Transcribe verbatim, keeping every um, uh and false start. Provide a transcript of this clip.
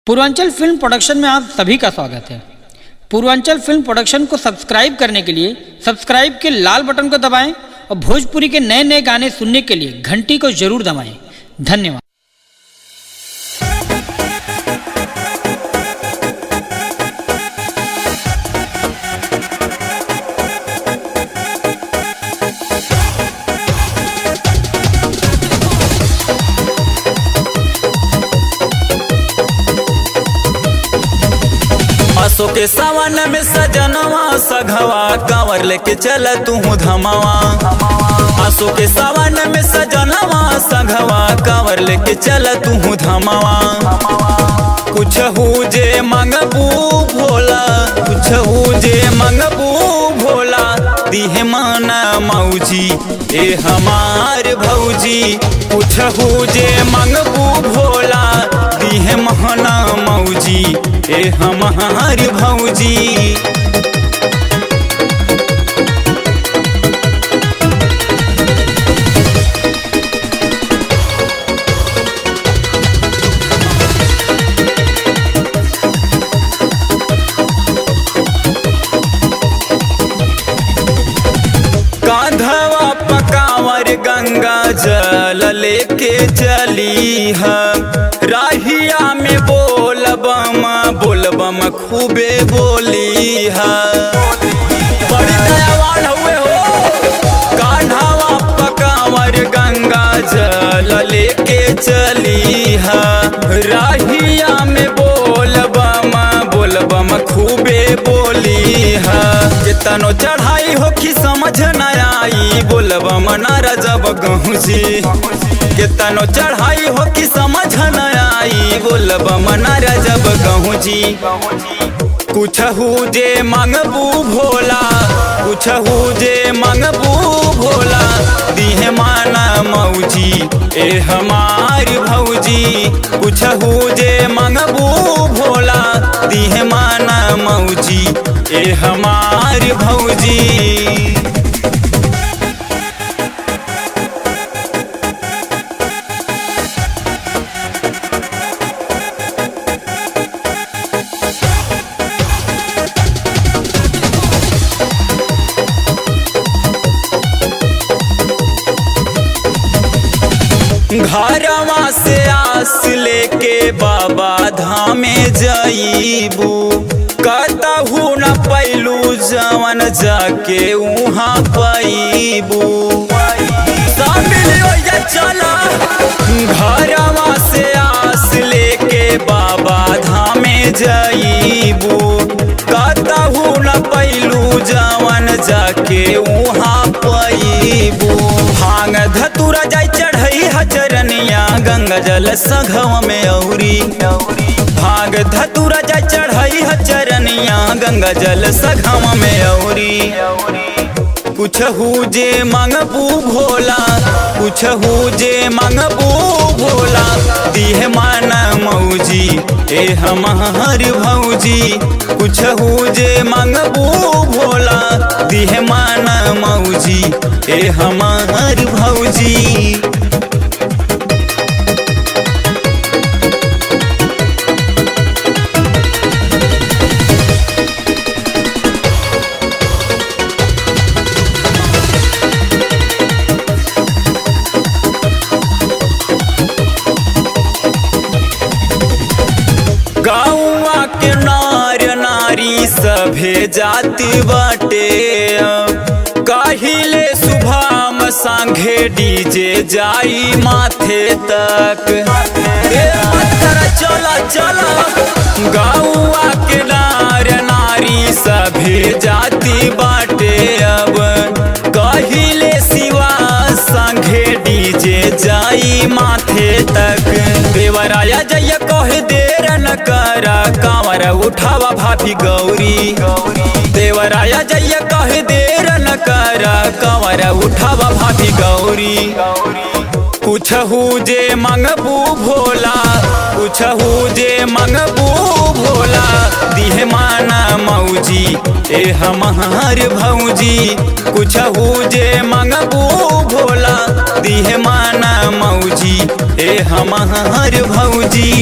पूर्वांचल फिल्म प्रोडक्शन में आप सभी का स्वागत है। पूर्वांचल फिल्म प्रोडक्शन को सब्सक्राइब करने के लिए सब्सक्राइब के लाल बटन को दबाएं और भोजपुरी के नए नए गाने सुनने के लिए घंटी को जरूर दबाएं। धन्यवाद। आसो के सावन में सजनवा सघवा कांवर लेके चल तू धमावा। आसो के सावन में सजनवा सघवा कांवर लेके चल तू धमावा। कुछ हो जे मंगबू भोला, कुछ हो जे मंगबू भोला, दिहे माना मौजी ए हमार भौजी। कुछ हो जे मंगबू भोला, दिहे माना मौजी ए हमार भौजी। कांधवा प कांवर गंगा जल लेके चली ह, राहिया में बोल बम, बोल बम खूबे बोली ह। बड़ी दयावान हउए हो। कान्हवा प कांवर गंगा जल लेके चली ह, राहिया में बोल बम, बोल बम खूबे बोली ह। केतनो चढ़ाई होखी समझ न आई, बोल बम नारा जब गहुँची। केतनो चढ़ाई होखी समझ न आई, बोल बम नारा जब गहुँची। कुछ हो जे मंगबू भोला, कुछ हो जे मंगबू भोला, दिहे माना मौजी ए हमार भौजी। कुछ हो जे मंगबू भोला, दिहे माना मौजी ए हमार भौजी। घरवा से आस लेके बाबा धामे जईबू, कतहू न पैलू जवन जाके उहाँ पैबू। सब मिली ओइजा चला। घरवा से आस लेके बाबा धामे जईबू, कतहू न पैलू जवन जाके उहाँ पैबू। भांग धतूरा जाई चढ़ई ह चरनिया गंगा जल सघवा में औरी। भांग धतूरा जाई चढ़ई ह चरनिया गंगा जल सघवा में औरी। कुछ हो जे मंगबू भोला, कुछ हो जे मंगबू भोला, दिहे माना मौजी ए हमार भौजी। कुछ हो जे मंगबू भोला, दिहे माना मौजी ए हमार भौजी। गौवा के नार नारी सभे जात बाटे, कहिले शुभम संघे DJ जाई माथे तक। ए पत्थर चला चला, गौवा के नार नारी सभे जाती बाटे अब, कहिले शिवा संघे DJ जाई माथे तक। देवराया जइया कहे देर न करा, कांवर उठावा भाभी गौरी। देवराया जइया कहे देर न करा, कांवर उठावा भाभी गौरी। कुछ हो जे मंगबू भोला, कुछ हो जे मंगबू भोला, दिहे माना मौजी ए हमार भौजी। कुछ हो जे मंगबू भोला, दिहे माना मौजी ए हमार भौजी।